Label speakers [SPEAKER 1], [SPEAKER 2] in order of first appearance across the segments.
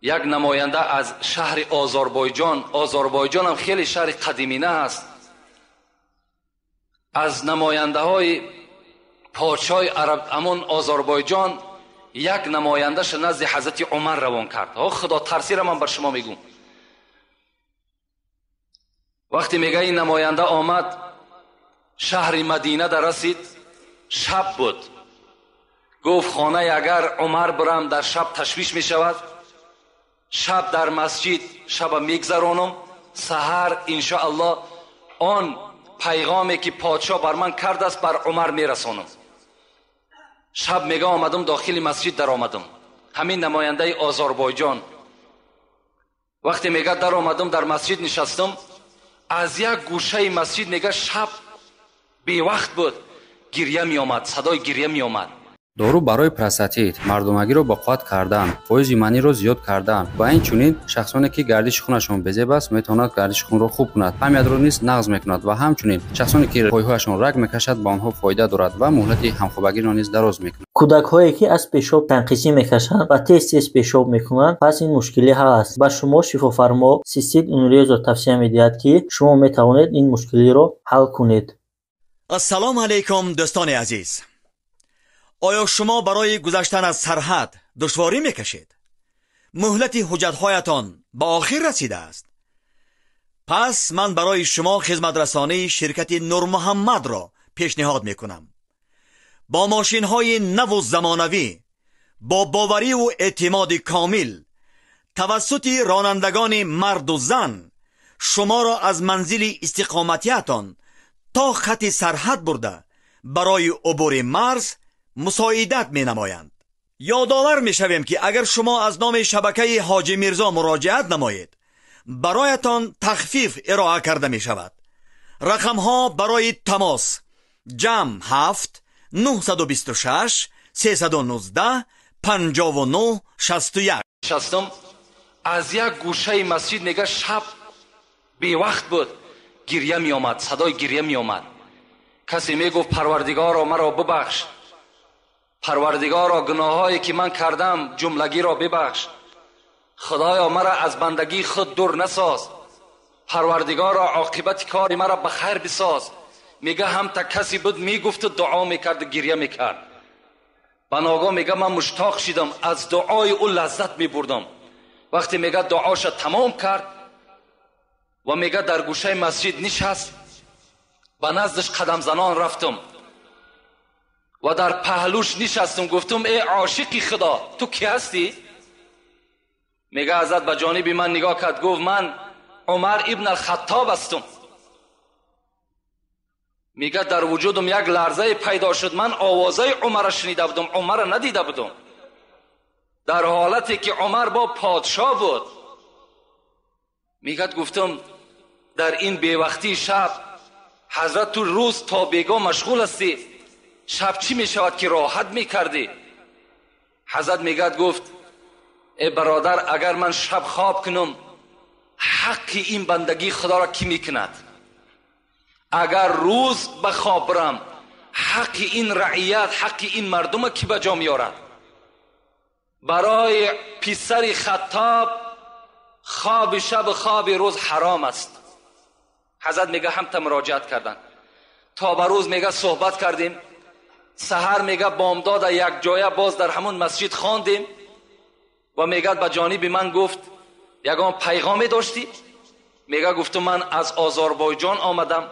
[SPEAKER 1] Як намоянда аз шаҳри Озарбойҷон, Озарбойҷон ҳам хеле шаҳри қадимина аст, аз намояндаҳои подшоҳи араб ҳамон Озарбойҷон як намояндааш назди ҳазрати Умар равон кард. Худо тарсира ман бар шумо мегӯм. Вақте мега ин намоянда омад, шаҳри Мадина дар расид, шаб буд. Гуфт хонаи агар Умар бирам дар шаб ташвиш мешавад, шаб дар масҷид шаба мегзаронам, саҳар иншоаллоҳ он пайғоме ки подшоҳ бар ман кардааст бар Умар мерасонам. Шаб мега омадам, дохили масҷид даромадам. Ҳамин намояндаи Озарбойҷон вақте мега даромадам, дар масҷид нишастам, аз як гӯшаи масҷид мега шаб бевақт буд, гиря меомад, садои гиря меомад.
[SPEAKER 2] Дору барои простатит, мардонагиро ба қувват кардан, фоизи маниро зиёд кардан ва инчунин шахсоне ки гардиши хунашон безеб аст, метавонад гардиши хунро хуб кунад, памятро низ нағз мекунад ва ҳамчунин шахсоне ки пойҳояшон раг мекашад, ба онҳо фоида дорад ва муҳлати ҳамхобагиро низ дароз мекунад.
[SPEAKER 3] Кӯдакҳое ки аз пешоб танқисӣ мекашанд ва тез-тез пешоб мекунанд, пас ин мушкилӣ ҳал аст. Ба шумо шифофармо Систит Унрезо тавсия медиҳад, ки шумо метавонед ин мушкилиро ҳал кунед.
[SPEAKER 4] Ассалому алайкум, дӯстони азиз. Оё шумо барои гузаштан аз сарҳад душворӣ мекашед? Муҳлати ҳуҷҷатҳоятон ба охир расидааст? Пас ман барои шумо хизматрасонии ширкати Нурмуҳаммадро пешниҳод мекунам. Бо мошинҳои наву замонавӣ, бо бовариву эътимоди комил, тавассути ронандагони марду зан шуморо аз манзили истиқоматиятон то хати сарҳад бурда барои убури марз мусоидат менамоянд. Ёдовар мешавем, ки агар шумо аз номи шабакаи Ҳоҷи Мирзо муроҷиат намоед, бароятон тахфиф ироа карда мешавад. Рақамҳо барои тамос: ҷамъ 7 926 319 59 61.
[SPEAKER 1] Нишастам, аз як гӯшаи масҷид мега шаб бевақт буд, гиря меомад, садои гиря меомад. Касе мегуфт парвардигоро маро бибахш, парвардигоро гуноҳҳое ки ман кардам ҷумлагиро бибахш, худоё маро аз бандагии худ дур насоз, парвардигоро оқибати кори маро ба хайр бисоз. Мега ҳамта касе буд мегуфту дуо мекарду гиря мекард. Ба ногоҳ мега ман муштоқ шидам, аз дуои ӯ лаззат мебурдам. Вақте мега дуоша тамом кард ва мега дар гӯшаи масҷид нишаст, ба наздаш қадамзанон рафтам ва дар паҳлӯш нишастам, гуфтам эй ошиқи худо, ту ки ҳастӣ? Мега ҳазрат ба ҷониби ман нигоҳ кард, гуфт ман Умар ибн ал-Хаттоб ҳастам. Мега дар вуҷудам як ларзае пайдо шуд, ман овозаи Умарро шунида будам, Умарро надида будам. Дар ҳолате ки Умар бо подшоҳ буд. Мегӯяд гуфтам дар ин бевақтии шаб ҳазрат ту рӯз то бегоҳ машғул ҳастӣ, шаб чӣ мешавад ки роҳат мекардӣ? Ҳазрат мегӯяд гуфт эй бародар, агар ман шаб хоб кунам, ҳаққи ин бандагии худоро кӣ мекунад? Агар рӯз ба хоб бирам, ҳаққи ин раият, ҳаққи ин мардума кӣ ба ҷо меорад? Барои писари Хаттоб хоби шаб хоби рӯз ҳаром аст. Ҳазрат мега ҳамта муроҷиат карданд. То ба рӯз мега суҳбат кардем, саҳар мега бомдода як ҷоя боз дар ҳамон масҷид хондем ва мегӯяд ба ҷониби ман гуфт ягон пайғоме доштӣ? Мега гуфту ман аз Озарбойҷон омадам,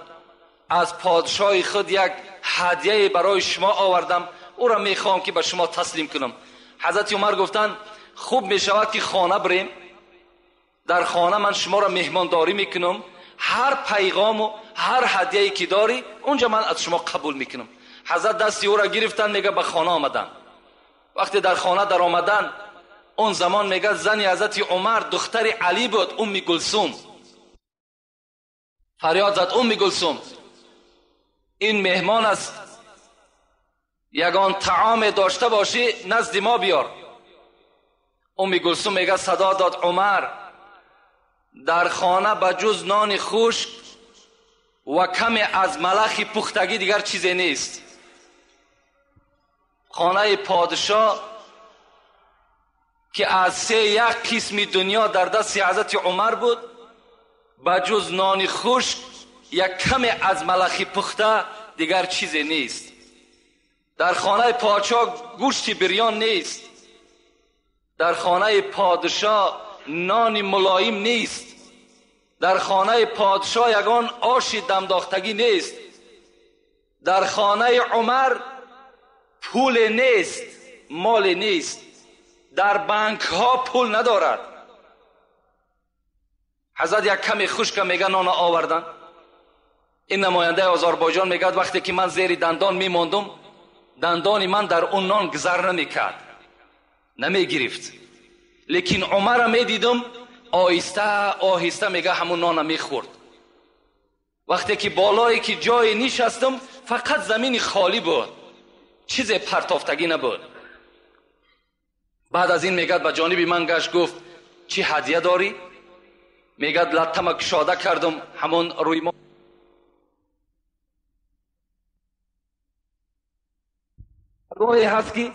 [SPEAKER 1] аз подшоҳи худ як ҳадияе барои шумо овардам, ӯро мехоҳам ки ба шумо таслим кунам. Ҳазрати Умар гуфтанд хуб мешавад ки хона бирем, дар хона ман шуморо меҳмондорӣ мекунам, ҳар пайғому ҳар ҳадияе ки дорӣ онҷа ман аз шумо қабул мекунам. Ҳазрат дасти ӯро гирифтанд, мега ба хона омаданд. Вақте дар хона даромаданд, он замон мега зани ҳазрати Умар духтари Алӣ буд, Умми Гулсум. Фарёд зад Умми Гулсум, ин меҳмон аст, ягон таоме дошта бошӣ назди мо биёр. Умми Гулсум мега садо дод Умар, дар хона ба ҷуз нони хушк ва каме аз малахи пухтагӣ дигар чизе нест. Хонаи подшоҳ که از سه یک قسم دنیا در دست حضرت عمر بود، بجز نان خشک یک کم از ملخی پخته دیگر چیزی نیست. در خانه پادشاه گوشت بریان نیست، در خانه پادشاه نان ملایم نیست، در خانه پادشاه یگان آش دمداختگی نیست، در خانه عمر پول نیست، مال نیست، در بانک ها پول ندارد. حضرت یک کمی خشک میگه نان آوردن. این نماینده آذربایجان میگه وقتی که من زیر دندان میماندم، دندان من در اون نان گذر نمیکرد، نمیگرفت، لیکن عمر میدیدم آهسته آهسته میگه همون نان میخورد. وقتی که بالایی که جای نشستم فقط زمین خالی بود، چیز پرتافتگی نبود. بعد از این میگه به جانب من گشت، گفت چی هدیه داری؟ میگه لطمه کشاده کردم، همون روی ما راهی هست که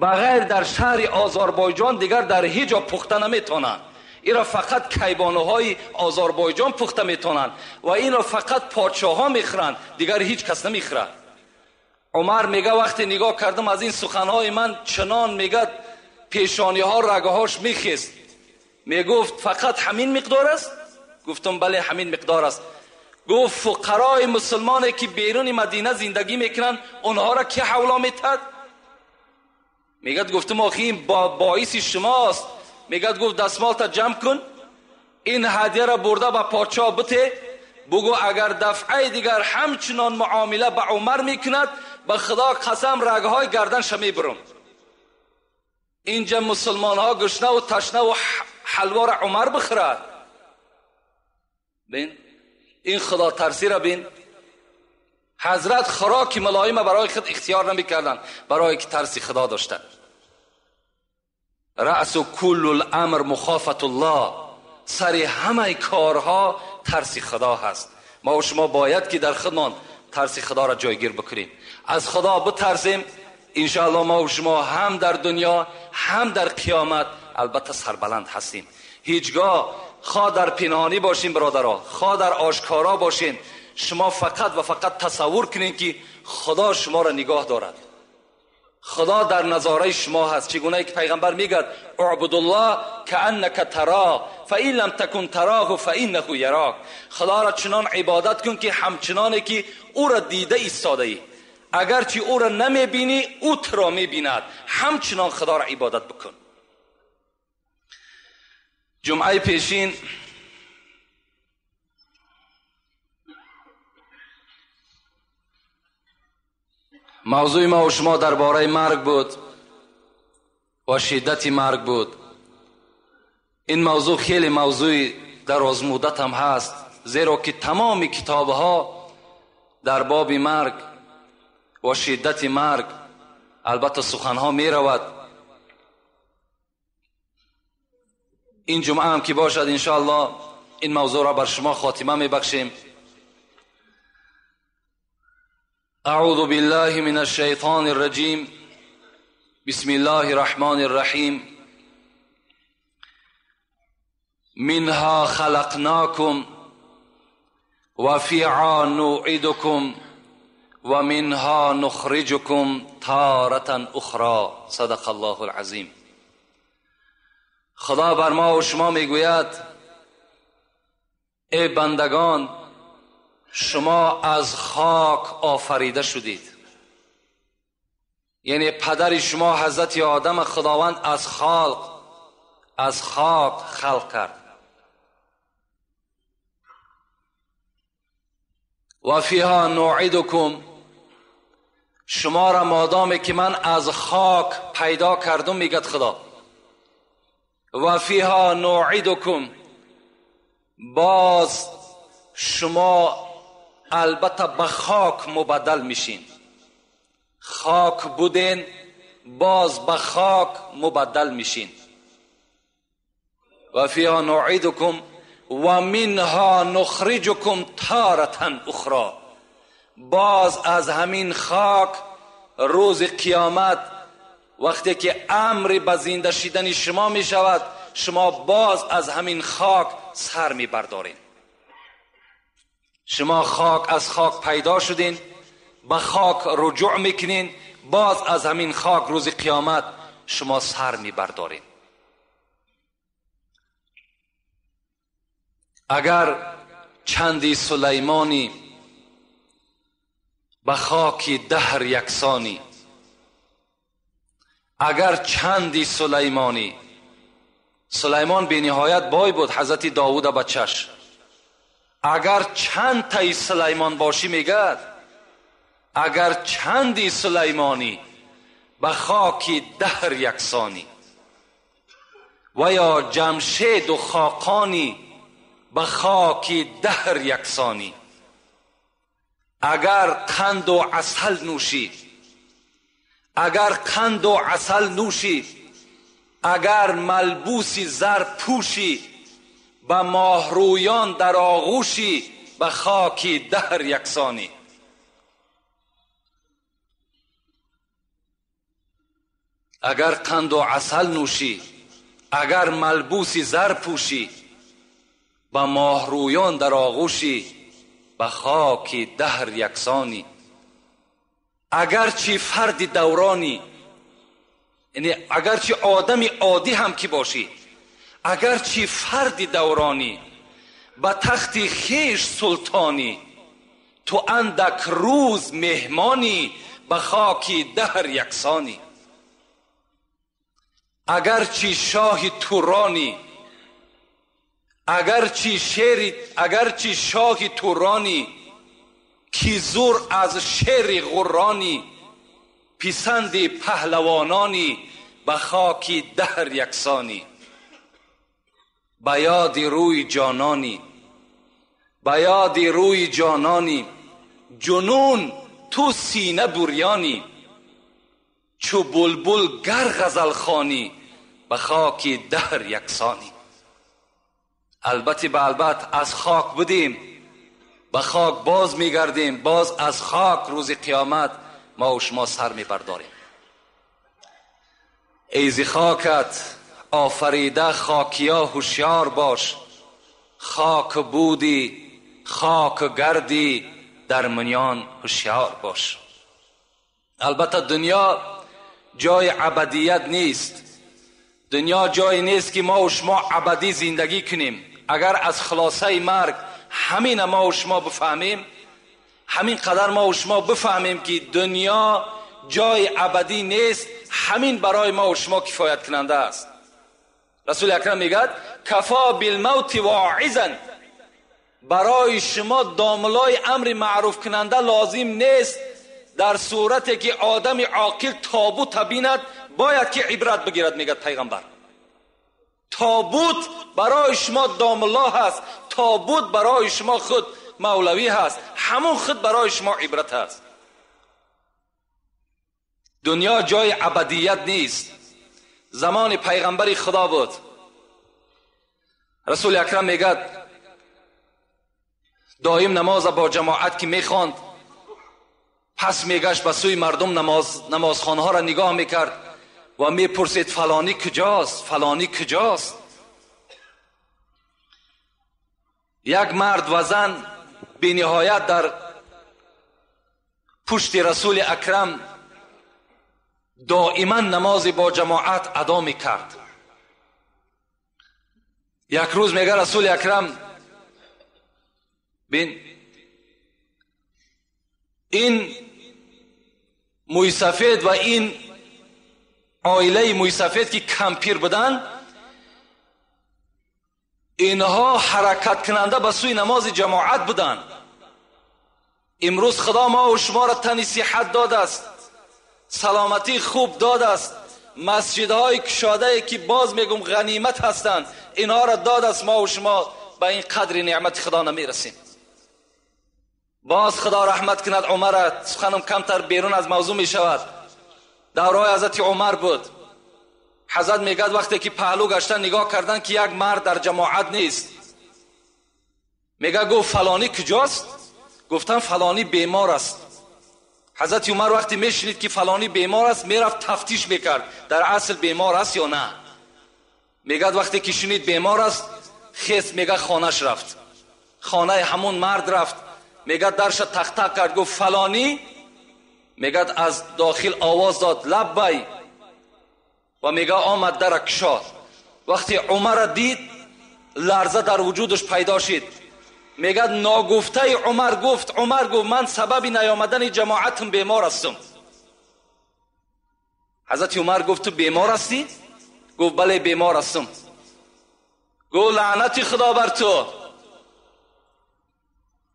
[SPEAKER 1] بغیر در شهر آذربایجان دیگر در هیچ جا پخته نمیتونن. این را فقط کیبانوهای آذربایجان پخته میتونن و این را فقط پادشاه ها میخورن، دیگر هیچ کس نمیخوره. عمر میگه وقتی نگاه کردم از این سخنهای من چنان میگه پیشانی ها رگهاش میخست. میگفت فقط همین مقدار است؟ گفتم بله همین مقدار است. گفت فقرای مسلمانی که بیرون مدینه زندگی میکنن اونها را که حولا میتد؟ میگه گفتم آخه این باعث شماست. میگه گفت دستمال تا جمع کن، این هدیه را برده به پادشاه بته، بگو اگر دفعه دیگر همچنان معامله به عمر میکند به خدا قسم رگهای گردنش میبرم. اینجا مسلمان ها گشنه و تشنه و حلوا را عمر بخورد. بین این خدا ترسی را بین. حضرت خوراک ملایم برای خود اختیار نمیکردن، برای که ترسی خدا داشتن. رأس کل الامر مخافت الله، سر همه کارها ترسی خدا هست. ما و شما باید که در خودمان ترسی خدا را جایگیر بکنیم، از خدا بترسیم. انشاءالله ما و شما هم در دنیا هم در قیامت البته سربلند هستیم. هیچگاه خواه در پنهانی باشیم برادرها، خواه در آشکارا باشیم، شما فقط و فقط تصور کنین که خدا شما را نگاه دارد، خدا در نظاره شما هست. چگونه که پیغمبر میگه اعبد الله کأنک تراه فإن لم تکن تراه فإنه یراک. خدا را چنان عبادت کن که همچنانه که او را دیده ایستاده ای، اگرچه او را نمیبینی او تو را میبیند، همچنان خدا را عبادت بکن. جمعه پیشین موضوع ما و شما درباره مرگ بود و شدت مرگ بود. این موضوع خیلی موضوع دراز مدت هم هست، زیرا که تمام کتابها در باب مرگ و شدت مرگ البته سخنها می رود. این جمعه هم که باشد انشاءالله این موضوع را بر شما خاتمه می بخشیم. اعوذ بالله من الشیطان الرجیم، بسم الله الرحمن الرحیم. منها خلقناکم و فیها نعیدکم و منها نخرجکم تارة اخرى. صدق الله العظیم. خدا بر ما و شما میگوید ای بندگان، شما از خاک آفریده شدید. یعنی پدر شما حضرت آدم خداوند از خلق، از خاک خلق کرد. و فیها نعیدکم، شما را مادامی که من از خاک پیدا کردم میگد خدا، و فیها نعیدکم، باز شما البته به خاک مبدل میشین. خاک بودین باز به خاک مبدل میشین. و فیها نعیدکم و منها نخرجکم تارة اخرى، باز از همین خاک روز قیامت وقتی که امر به زنده شدن شما می شود، شما باز از همین خاک سر می بردارین. شما خاک از خاک پیدا شدین، به خاک رجوع میکنین، باز از همین خاک روز قیامت شما سر می بردارین. اگر چندی سلیمانی به خاک دهر یکسانی، اگر چندی سلیمانی، سلیمان بی نهایت بای بود، حضرت داوود بچش، اگر چند تای سلیمان باشی میگد، اگر چندی سلیمانی به خاک دهر یکسانی، و یا جمشید و خاقانی به خاک دهر یکسانی، اگر قند و عسل نوشی، اگر قند و عسل نوشی، اگر ملبوسی زر پوشی، به ماهرویان در آغوشی، به خاک دهر یکسانی. اگر قند و عسل نوشی، اگر ملبوسی زر پوشی، به ماهرویان در آغوشی، به خاک دهر یکسانی. اگرچه فرد دورانی، یعنی اگرچه آدم عادی هم که باشی، اگرچه فرد دورانی، به تخت خویش سلطانی، تو اندک روز مهمانی، به خاک دهر یکسانی. اگرچه شاه تورانی، اگرچه شاه تورانی، کی زور از شیر غرانی، پسند پهلوانانی، به خاک دهر یکسانی. به یاد روی جانانی، به یاد روی جانانی، جنون تو سینه بریانی، چو بلبل گر غزل خوانی، به خاک دهر یکسانی. البته به البته از خاک بودیم، به خاک باز میگردیم، باز از خاک روز قیامت ما و شما سر میبرداریم. ای ز خاکت آفریده خاکیا هوشیار باش، خاک بودی خاک گردی در منیان هوشیار باش. البته دنیا جای ابدیت نیست، دنیا جای نیست که ما و شما ابدی زندگی کنیم. اگر از خلاصه مرگ همین ما و شما بفهمیم، همین قدر ما و شما بفهمیم که دنیا جای ابدی نیست، همین برای ما و شما کفایت کننده است. رسول اکرم میگد کفا بالموت واعظا، برای شما داملای امر معروف کننده لازم نیست. در صورتی که آدم عاقل تابوت بیند باید که عبرت بگیرد، میگد پیغمبر. تابوت برای شما داملا هست، تابوت برای شما خود مولوی هست، همون خود برای شما عبرت هست. دنیا جای ابدیت نیست. زمان پیغمبر خدا بود، رسول اکرم میگد دائم نماز با جماعت که میخواند، پس میگشت به سوی مردم نمازخانه ها را نگاه میکرد و میپرسید فلانی کجاست، فلانی کجاست. یک مرد و زن بی نهایت در پشت رسول اکرم دائما نماز با جماعت ادا میکرد. یک روز میگه رسول اکرم بین این مویسفید و این عائله مویسفید که کمپیر بودن، اینها حرکت کننده به سوی نماز جماعت بودن. امروز خدا ما و شما را تن صحت داده است، سلامتی خوب داده است، مسجدهای کشاده که باز میگم غنیمت هستند اینها را داده است، ما و شما به این قدر نعمت خدا نمیرسیم. باز خدا رحمت کند عمر، سخنم کمتر بیرون از موضوع می شود. دورای حضرت عمر بود، حضرت میگد وقتی که پهلو گشتن نگاه کردن که یک مرد در جماعت نیست، میگه گفت فلانی کجاست؟ گفتن فلانی بیمار است. Ҳазрати Умар вақте мешунид, ки фалонӣ бемор аст, мерафт тафтиш мекард, дар асл бемор аст ё на. Мегӯяд вақте ки шунид бемор аст, хес мега хонаш рафт, хонаи ҳамон мард рафт. Мегӯяд дарша тақ-тақ кард, гуфт фалонӣ. Мегӯяд аз дохил овоз дод лаббай, ва мега омад дара кушод. Вақте Умарро дид, ларза дар вуҷудаш пайдо шид. Мегӯяд ногуфтаи Умар гуфт, Умар гуфт ман сабаби наёмадани ҷамоатам бемор ҳастам. Ҳазрати Умар гуфт ту бемор ҳастӣ? Гуфт бале бемор ҳастам. Гуфт лаънати Худо бар ту.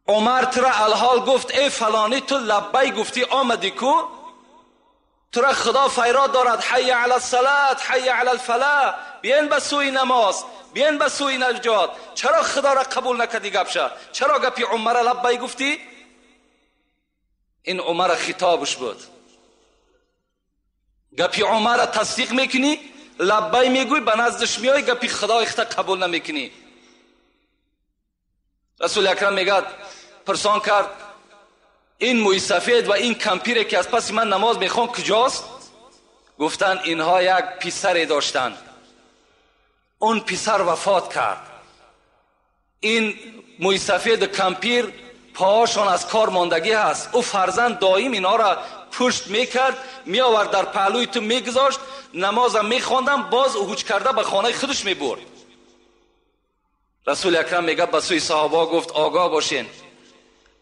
[SPEAKER 1] Умар тура алҳол гуфт эй фалонӣ, ту лаббай гуфтӣ омадӣ ку? Тура Худо файрод дорад ҳайя ала салат, ҳайя ала алфалаҳ, биен ба сӯи намоз, биен ба сӯи наҷот. Чаро Худоро қабул накардӣ гапша? Чаро гапи Умара лаббай гуфтӣ? Ин Умара хитобаш буд. Гапи Умара тасдиқ мекунӣ, лаббай мегӯй, ба наздаш меоӣ, гапи Худои худта қабул намекунӣ. Расули Акрам мегӯяд пурсон кард ин мӯйсафед ва ин кампире ки аз паси ман намоз мехон куҷост? Гуфтанд инҳо як писаре доштанд, он писар вафот кард. Ин мӯйсафеду кампир поҳошон аз кор мондагӣ ҳаст. Ӯ фарзанд доим инҳоро пушт мекард, меовард дар паҳлӯи ту мегузошт, намозам мехондам, боз ҳуҷ карда ба хонаи худаш мебурд. Расули Акрам мегӯяд ба сӯи саҳобаҳо гуфт огоҳ бошен,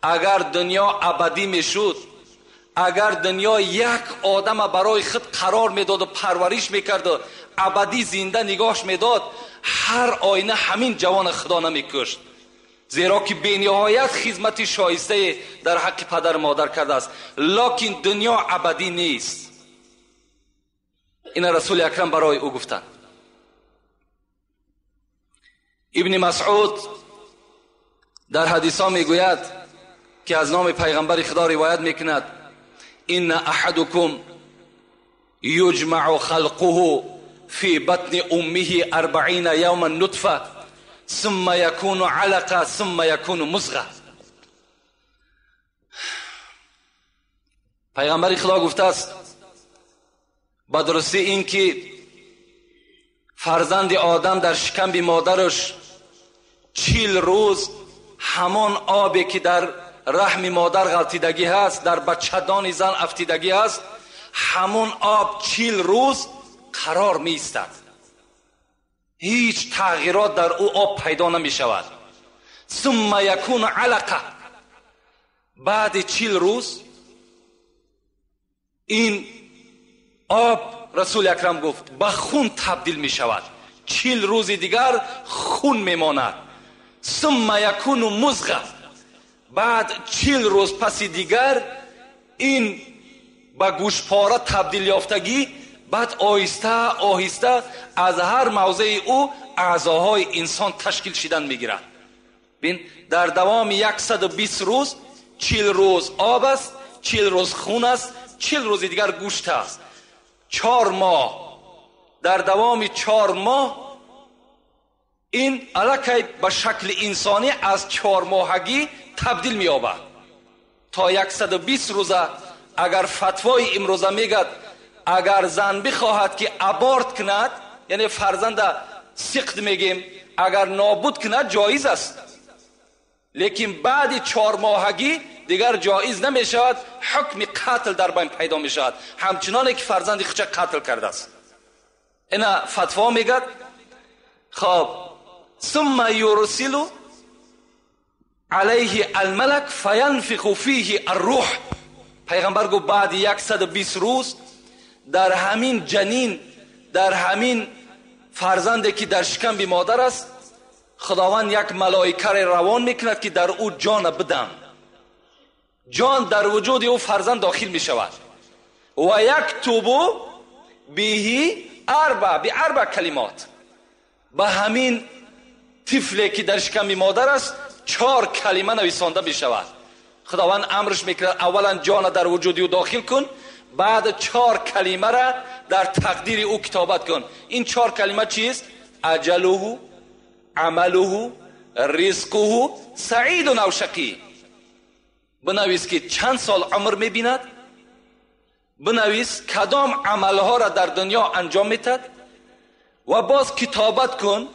[SPEAKER 1] агар дунё абадӣ мешуд, агар дунё як одама барои худ қарор медоду парвариш мекарду абадӣ зинда нигоҳш медод, ҳар оина ҳамин ҷавона Худо намекушт, зеро ки бениҳоят хизмати шоистае дар ҳаққи падару модар кардааст. Локин дунё абадӣ нест. Ина Расули Акрам барои ӯ гуфтанд. Ибни Масъуд дар ҳадисҳо мегӯяд ки аз номи пайғамбари Худо ривоят мекунад: инна аҳадукум юҷмаъу халқуҳу фи батни уммиҳи арбаина явман нутфа сумма якуну алақа сумма якуну музға. Пайғамбари Худо гуфтааст ба дурустӣ ин ки фарзанди одам дар шикамби модараш 40 рӯз ҳамон обе ки дар раҳми модар ғалтидагӣ ҳаст, дар бачадони зан афтидагӣ ҳаст, ҳамон об 40 рӯз қарор меистад. ҳеҷ тағйирот дар ӯ об пайдо намешавад. Сумма якуну алақа. Баъди 40 рӯз ин об, Расули Акрам гуфт, ба хун табдил мешавад. 40 рӯзи дигар хун мемонад. Сумма якуну музға. Баъд 40 рӯз паси дигар ин ба гӯшпора табдил ёфтагӣ, баъд оҳиста оҳиста аз ҳар мавзеи ӯ аъзоҳои инсон ташкил шидан мегирад. Бин, дар давоми 120 рӯз 40 рӯз об аст, 40 рӯз хун аст, 40 рӯзи дигар гӯшт аст. 4 моҳ. Дар давоми 4 моҳ ин аллакай ба шакли инсонӣ аз 4 моҳагӣ табдил меёбад. То 120 рӯза агар фатвои имрӯза мегӯяд, агар зан бихоҳад ки аборт кунад, яъне фарзанда сиқт мегем, агар нобуд кунад ҷоиз аст, лекин баъди 4 моҳагӣ дигар ҷоиз намешавад, ҳукми қатл дар байн пайдо мешавад, ҳамчуноне ки фарзанди худша қатл кардааст. Ина фатво мегӯяд. Хоб, сумма юрсилу алайҳи алмалак фаянфиху фиҳи аррӯҳ. Пайғамбар гуфт баъди 120 рӯз дар ҳамин ҷанин, дар ҳамин фарзанде ки дар шикамби модар аст, Худованд як малоикаре равон мекунад ки дар ӯ ҷона бидам. Ҷон дар вуҷуди ӯ фарзанд дохил мешавад. Ва яктубу биҳи арба би арба калимот. Ба ҳамин тифле ки дар шиками модар аст 4 калима нависонда мешавад. Худованд амрш мекунад аввалан ҷона дар вуҷуди ӯ дохил кун, баъд 4 калимаро дар тақдири ӯ китобат кун. Ин 4 калима чист? Аҷалуҳу, амалуҳу, ризқуҳу, саидун ав шақӣ. Бинавис ки чанд сол умр мебинад, بنویس کدام عملها را در دنیا انجام میتد و باز کتابت کن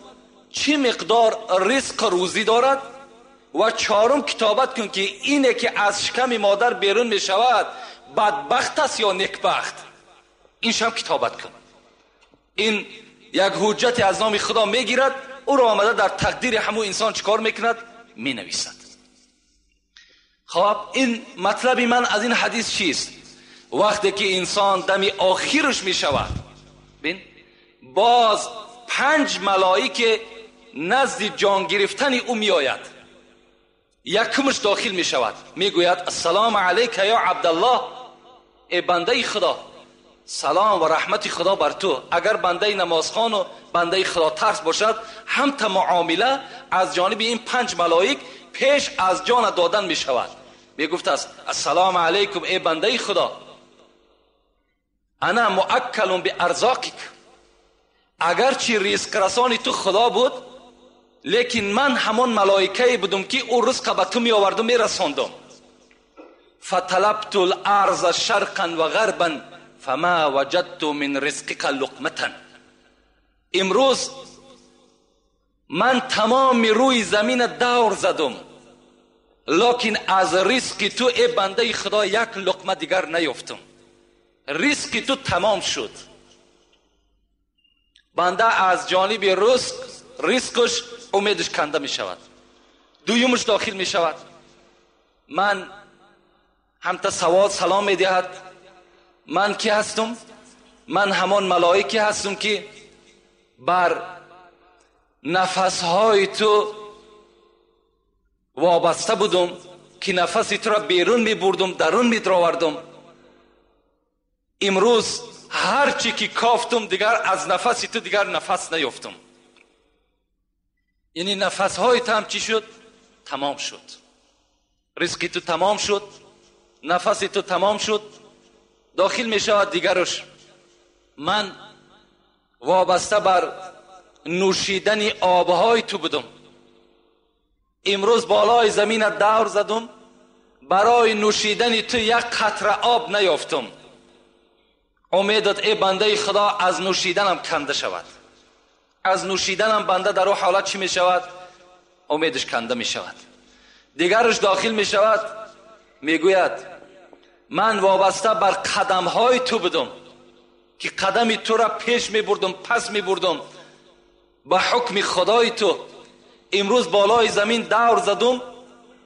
[SPEAKER 1] چی مقدار رزق روزی دارد. و چهارم کتابت کن که اینه که از شکم مادر بیرون می شود بدبخت است یا نیکبخت، اینش هم کتابت کن. این یک حجت از نام خدا میگیرد، او را آمده در تقدیر همو انسان چکار میکند؟ مینویسد. خب این مطلب من از این حدیث چیست؟ وقتی که انسان دم آخرش میشود، ببین باز 5 ملائکه نزد جان گرفتن او میآید. یکمش داخل می شود، میگوید السلام علیک یا عبدالله، ای بنده خدا، سلام و رحمت خدا بر تو. اگر بنده نمازخوان و بنده خدا ترس باشد، هم تا معامله از جانب این 5 ملائک پیش از جان دادن می شود. می گفت است السلام علیکم ای بنده خدا، انا مؤکل بارزاقک، اگرچه رزق رسانی تو خدا بود، لیکن من همان ملائکه بودم که او رزق به تو می آوردم می رساندم. فطلبت الارض شرقا و غربا فما وجدت من رزقک لقمة. امروز من تمام روی زمین دور زدم، لکن از رزق تو ای بنده خدا یک لقمه دیگر نیافتم. رزق تو تمام شد. بنده از جانب رزقش امیدش کنده می شود. دویمش داخل می شود، من هم تا سوال سلام می دهد، من کی هستم؟ من همان ملائکه هستم که بر نفسهای تو وابسته بودم، که نفس تو را بیرون می بردم، درون می دراوردم. امروز هرچی که کافتم دیگر از نفس تو دیگر نفس نیافتم. یعنی نفسهای تو هم چی شد؟ تمام شد. رزق تو تمام شد، نفس تو تمام شد. داخل می شود دیگرش، من وابسته بر نوشیدن آبهای تو بودم، امروز بالای زمین دور زدم، برای نوشیدن تو یک قطره آب نیافتم. امیدت ای بنده خدا از نوشیدنم کنده شود. از نوشیدنم بنده در او حالت چی می شود؟ امیدش کنده می شود. دیگرش داخل می شود، می گوید من وابسته بر قدمهای تو بودم که قدم تو را پیش می بردم، پس می بردم، به حکم خدای تو. امروز بالای زمین دور زدم،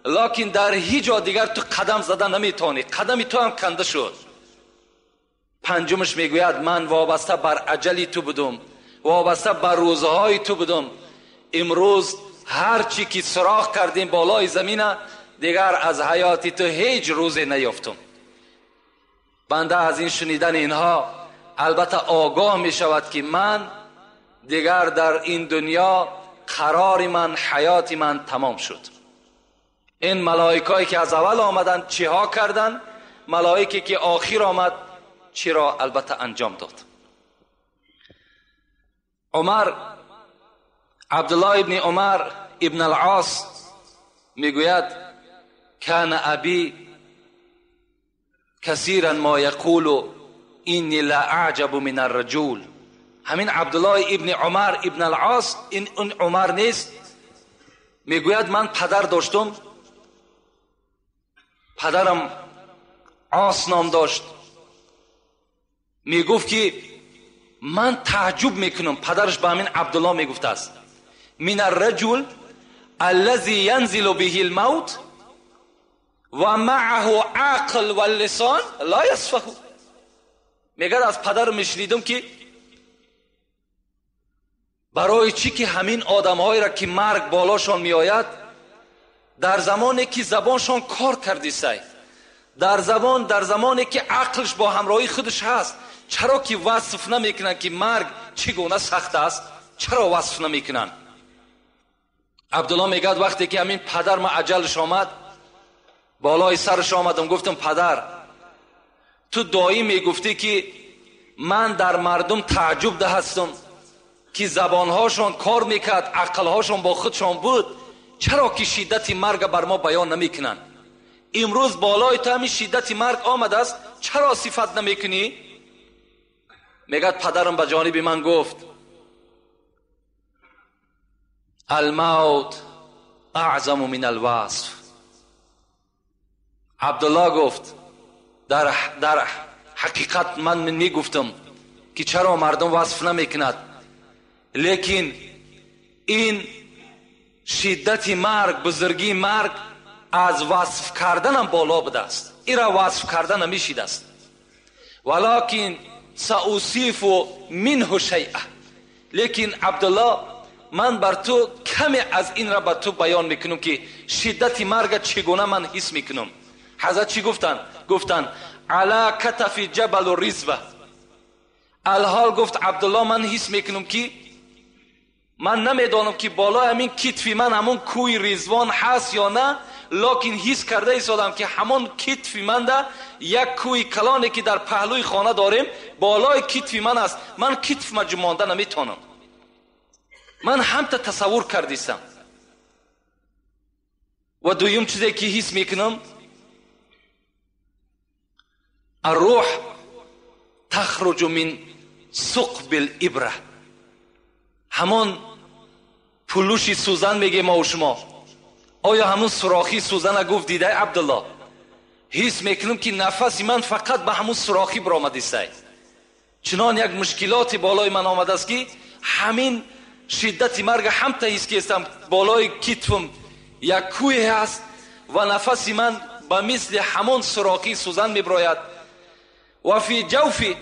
[SPEAKER 1] لکن در هیچ جا دیگر تو قدم زدن نمیتونی، قدم تو هم کنده شد. پنجمش میگوید من وابسته بر عجلی تو بودم، وابسته بر روزهای تو بودم، امروز هرچی که سراغ کردیم بالای زمین دیگر از حیاتی تو هیچ روزی نیافتم. بنده از این شنیدن اینها البته آگاه می شود که من دیگر در این دنیا قرار من، حیات من تمام شد. این ملائکایی که از اول آمدن چه ها کردن، ملائکی که آخر آمد چی را البته انجام داد. عمر، عبدالله ابن عمر ابن العاص میگوید کان ابی کثیرا ما یقول اینی لا اعجب من الرجل. همین عبدالله ابن عمر ابن العاص، این اون عمر نیست، میگوید من پدر داشتم، پدرم عاص نام داشت، میگفت که من تعجب میکنم، پدرش به همین عبدالله میگفت است، من الرجل الذي ينزل به الموت و معه عقل و اللسان لا يسفه. میگه از پدر میشنیدم که برای چی که همین آدمهایی را که مرگ بالاشان میآید، در زمانی که زبانشان کار کردی سای، در زمانی که عقلش با همراهی خودش هست، چرا که وصف نمیکنن که مرگ چگونه سخت است؟ چرا وصف نمیکنن؟ عبدالله میگه وقتی که همین پدر ما عجلش آمد، بالای سرش آمدم، گفتم پدر تو دایی میگفتی که من در مردم تعجب ده هستم که زبانهاشون کار میکرد، عقلهاشون با خودشان بود، چرا که شدت مرگ بر ما بیان نمیکنن؟ امروز بالای تو همین شدت مرگ آمده است، چرا صفت نمیکنی؟ میگه پدرم به جانب من گفت الموت اعظم من الوصف. عبدالله گفت در حقیقت من میگفتم که چرا مردم وصف نمیکند، لیکن این شدت مرگ، بزرگی مرگ از وصف کردنم بالا بوده است، ایرا وصف کردن نمیشید است. ولکن سأوصف منه شیئا، لیکن عبدالله من بر تو کمی از این را بر تو بیان میکنم که شدت مرگ چگونه من حس میکنم. حضرت چی گفتن؟ گفتن علی کتف جبل الرزوه. الحال گفت عبدالله من حس میکنم که من نمیدانم که بالای همین کتفی من همون کوی رضوان هست یا نه، لکن حس کرده ایستادم که همون کتفی من ده یک کوی کلانی که در پهلوی خانه داریم بالای کتفی من است، من کتف مجمانده نمیتونم. من هم تا تصور کردیستم. و دویم چیزی که حس میکنم الروح تخرج من ثقب الابره، همون پلوشی سوزن میگه ما و شما، آیا همون سوراخی سوزن گفت دیده عبدالله؟ حس میکنم که نفس من فقط به همون سوراخی برآمده است. چنان یک مشکلات بالای من آمده است که همین شدت مرگ هم تا حس کردم بالای کتفم یک کوه هست و نفس من به مثل همون سوراخی سوزن میبراید. و فی جوفی،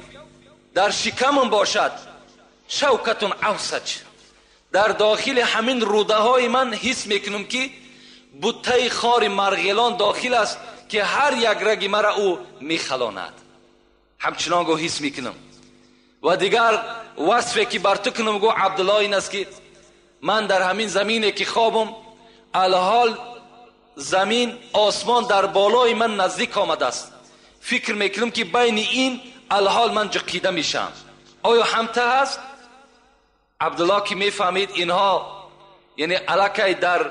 [SPEAKER 1] در شکمم باشد شوکتون اوسج، در داخل همین روده های من حس میکنم که بوته خار مرغلان داخل است که هر یک رگ مرا او میخلاند. همچنان گو حس میکنم. و دیگر وصفی که بر تو کنم گو عبدالله این است که من در همین زمینه که خوابم الحال زمین آسمان در بالای من نزدیک آمده است، فکر میکنم که بین این الحال من جقیده میشم. آیا همته هست؟ عبدالله که میفهمید اینها یعنی علاکه در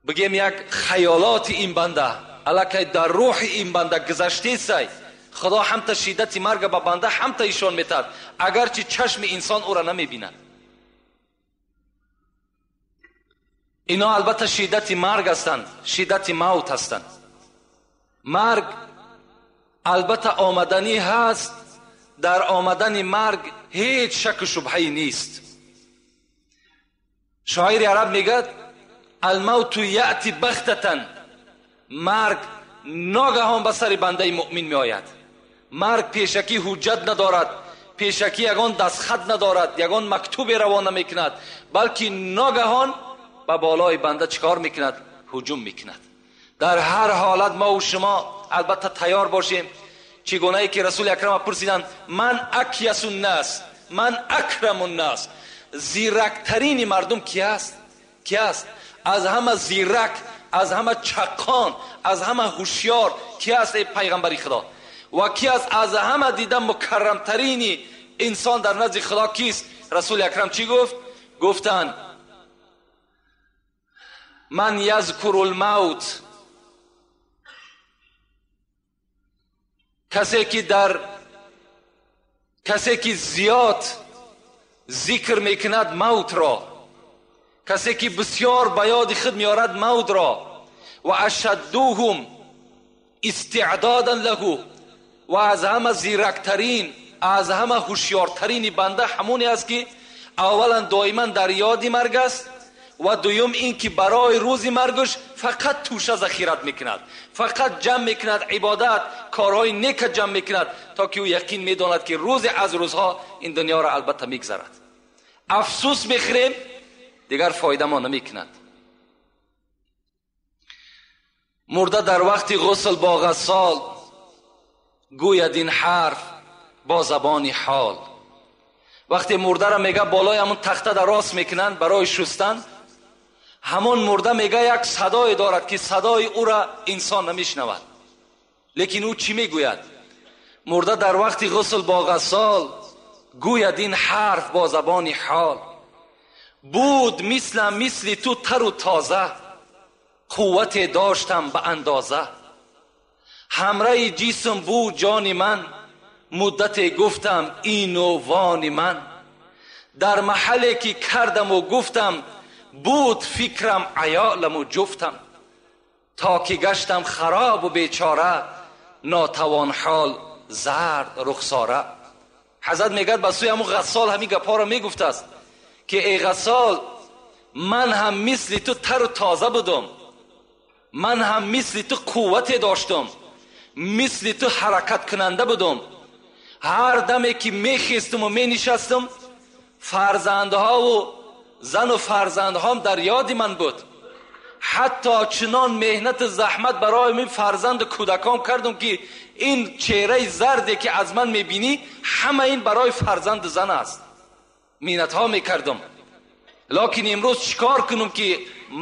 [SPEAKER 1] بگیم یک خیالات این بنده، علاکه در روح این بنده گذشته سای، خدا هم تا شدت مرگ به بنده هم تا ایشان میتد، اگرچه چشم انسان او را نمیبیند. اینا البته شدت مرگ هستند، شدت موت هستند. مرگ البته آمدنی هست، در آمدن مرگ هیچ شک و شبهی نیست. شاعر عرب میگه الموت یأتی بغتة، مرگ ناگهان به سر بنده مؤمن می آید. مرگ پیشکی حجت ندارد، پیشکی یگان دستخط ندارد، یگان مکتوب روانه میکند، بلکه ناگهان به بالای بنده چیکار میکند؟ هجوم میکند. در هر حالت ما و شما البته تیار باشیم. چگونه ای که رسول اکرم پرسیدند من اکیس الناس، من اکرم الناس، زیرکترین مردم کی است؟ کی است؟ از همه زیرک، از همه چقان، از همه هوشیار کی است ای پیغمبر خدا؟ و کی است از همه دیده مکرمترین انسان در نزد خدا کیست؟ رسول اکرم چی گفت؟ گفتند من یذکر الموت، کسی که زیاد ذکر میکند موت را، کسی که بسیار به یاد خود میارد موت را، و اشدوهم استعدادا له، و از همه زیرکترین، از همه هوشیارترین بنده همونی است که اولا دائما در یاد مرگ است، و دوم این که برای روز مرگش فقط توشه ذخیرت میکند، فقط جمع میکند عبادت، کارهای نیک جمع میکند تا که او یقین میداند که روز از روزها این دنیا را البته میگذرد. افسوس میخوریم دیگر فایده ما نمیکند. مرده در وقت غسل با غسال گوید این حرف با زبان حال. وقتی مرده را میگه بالای همون تخته در راست میکنند برای شستن، همون مرده میگه یک صدای دارد که صدای او را انسان نمیشنود، لیکن او چی میگوید؟ مرده در وقت غسل با غسال گوید این حرف با زبان حال. بود مثل تو تر و تازه، قوت داشتم به اندازه، Ҳамраи ҷисм буд ҷони ман, муддате гуфтам ину вони ман. Дар маҳалле ки кардаму гуфтам, буд фикрам аёламу ҷуфтам. То ки гаштам харобу бечора, нотавон ҳол зард рухсора. Ҳазрат мегӯяд ба сӯи ҳамун ғассол ҳамин гапҳоро мегуфтааст ки эй ғассол, ман ҳам мисли ту тару тоза будум, ман ҳам мисли ту қуввате доштум, мисли ту ҳаракаткунанда будум. Ҳар даме ки мехестуму менишастум, фарзандҳову зану фарзандҳом дар ёди ман буд. Ҳатто чунон меҳнату заҳмат барои мин фарзанду кӯдакон кардум ки ин чеҳраи зарде ки аз ман мебинӣ, ҳама ин барои фарзанду зан аст. Миннатҳо мекардум. Лекин имрӯз чӣ кор кунам ки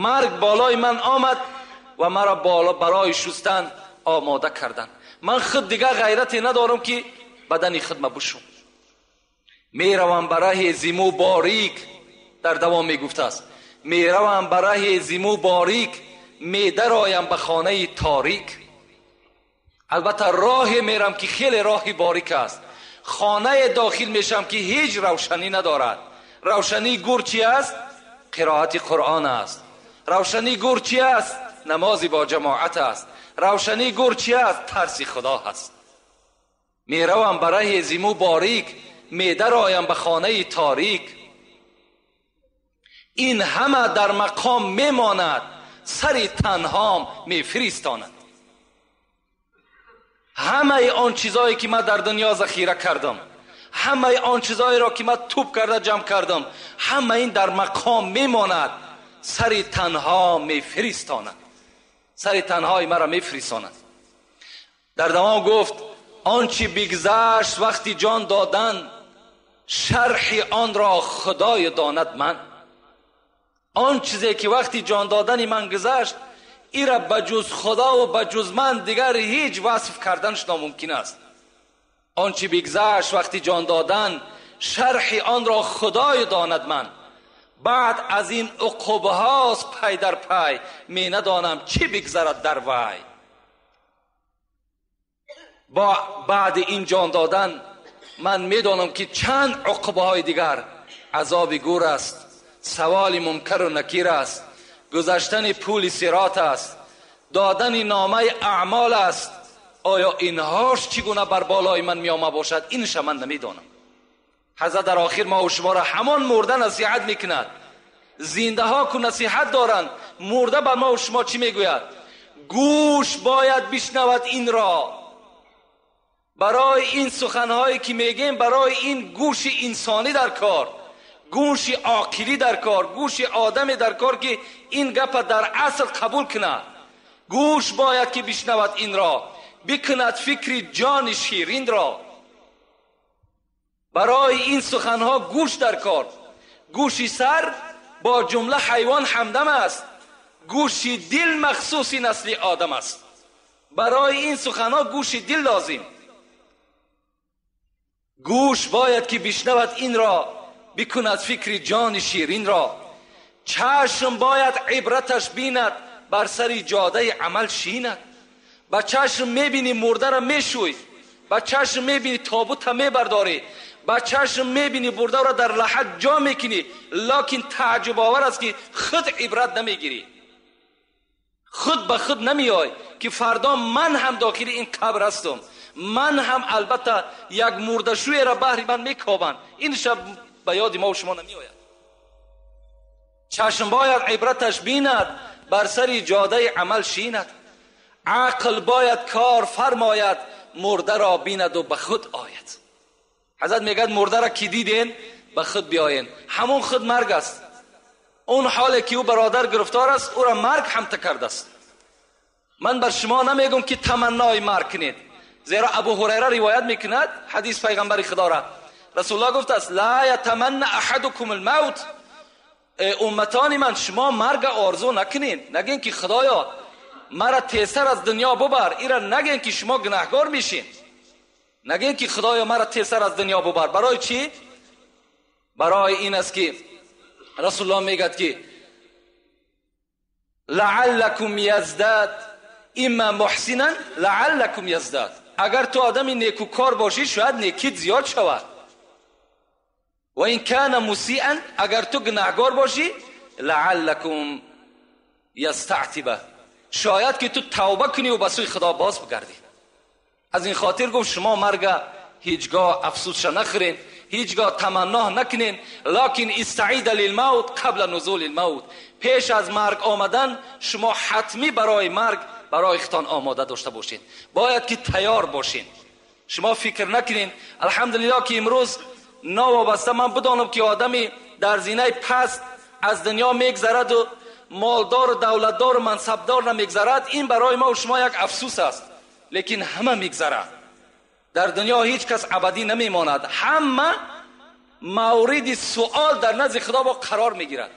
[SPEAKER 1] марг болои ман омад ва маро барои шустан омода карданд. Ман худ дигар ғайрате надорам ки бадани худма бушум. Меравам ба раҳи зиму борик, дар давом мегуфтааст, меравам ба раҳи зиму борик, медароям ба хонаи торик. Албатта роҳе мерам ки хеле роҳи борик аст. Хонае дохил мешам ки ҳеҷ равшанӣ надорад. Равшании гур чи аст? Қироати Қуръон аст. Равшании гур чи аст? Намози бо ҷамоат аст. Равшании гур чи аст? Тарси Худо ҳаст. Меравам ба раҳи зиму борик, медароям ба хонаи торик. Ин ҳама дар мақом мемонад, сари танҳом мефиристонад. Ҳамаи он чизое ки ман дар дунё захира кардам, ҳамаи он чизоеро ки ман тӯб карда ҷамъ кардам, ҳама ин дар мақом мемонад, сари танҳо мефиристонад, сари танҳои маро мефиристонад. Дар давом гуфт он чи бигзашт вақти ҷон додан, шарҳи онро Худоё донад ман. Он чизе ки вақти ҷон додани ман гузашт, ира ба ҷуз Худо ва ба ҷуз ман дигар ҳеҷ васф карданаш номумкин аст. Он чи бигзашт вақти ҷон додан, шарҳи онро Худоё донад ман. Баъд аз ин уқубҳост пай дар пай, менадонам чӣ бигзарад дар вай. Бо баъди ин ҷон додан ман медонам ки чанд уқубҳои дигар азоби гур аст, саволи мункару накир аст, гузаштани пули сирот аст, додани номаи аъмол аст. Оё инҳош чӣ гуна бар болои ман меома бошад, инша ман намедонам. Ҳазрат дар охир ма шуморо ҳамон мурда насиҳат мекунад. Зиндаҳо ку насиҳат доранд, мурда ба ма шумо чӣ мегӯяд? Гӯш бояд бишнавад инро. Барои ин суханҳое ки мегӯем, барои ин гӯши инсонӣ дар кор, гӯши оқилӣ дар кор, гӯши одаме дар кор ки ин гапа дар асл қабул кунад. Гӯш бояд ки бишнавад инро, бикунад фикри ҷони ширинро. Барои ин суханҳо гӯш дар кор. Гӯши сар бо ҷумла ҳайвон ҳамдам аст, гӯши дил махсуси насли одам аст. Барои ин суханҳо гӯши дил лозим. Гӯш бояд ки бишнавад инро, бикунад фикри ҷони ширинро. Чашм бояд ибраташ бинад, бар сари ҷодаи амал шинад. Ба чашм мебинӣ мурдаро мешӯй, ба чашм мебинӣ тобута мебардорӣ, ба чашм мебинӣ бурдаро дар лаҳат ҷо мекунӣ, лекин тааҷҷубовар аст ки худ ибрат намегирӣ, худ ба худ намеой ки фардо ман ҳам дохили ин қабр ҳастам, ман ҳам албатта як мурдашӯеро баҳри ман мекобанд. Ин шаб ба ёди мо шумо намеояд. Чашм бояд ибраташ бинад, бар сари ҷодаи амал шинад. Ақл бояд кор фармояд, мурдаро бинаду ба худ ояд. Ҳазрат мегӯяд мурдаро ки диден, ба худ биёен. Ҳамон худ марг аст. Он ҳоле ки ӯ бародар гирифтор аст, ӯро марг ҳамта кардааст. Ман бар шумо намегӯм ки таманнои марг кунед, зеро Абу Ҳурайра ривоят мекунад ҳадис пайғамбари Худоро. Расулуллоҳ гуфтааст: ла ятаманна аҳадукум алмавт. Умматони ман, шумо марга орзу накунед, нагӯед ки Худоё мара тезтар аз дунё бубар. Ира нагӯед ки шумо гунаҳгор мешед, нагӯед ки Худоё мара тезтар аз дунё бубар. Барои чӣ? Барои ин аст ки Расулуллоҳ мегӯяд ки лааллакум яздад اما محسنا لعلکم یزداد. اگر تو آدمی نیکوکار باشی شاید نیکیت زیاد شود. و این کان مسیئا، اگر تو گناهگار باشی لعلکم یستعتب، شاید که تو توبه کنی و به سوی خدا باز بگردی. از این خاطر گفت شما مرگ هیچگاه افسوس نخورین، هیچگاه تمنا نکنین، لکن استعید للموت قبل نزول الموت. پیش از مرگ آمدن شما حتمی برای مرگ برای خودتان آماده داشته باشین، باید که تیار باشین. شما فکر نکنین الحمدلله که امروز ناوابسته من بدانم که آدمی در زینه پست از دنیا میگذرد و مالدار و دولتدار و منصبدار نمیگذرد، این برای ما و شما یک افسوس است، لیکن همه میگذرد. در دنیا هیچ کس ابدی نمیماند، همه مورد سؤال در نزد خدا با قرار میگیرد.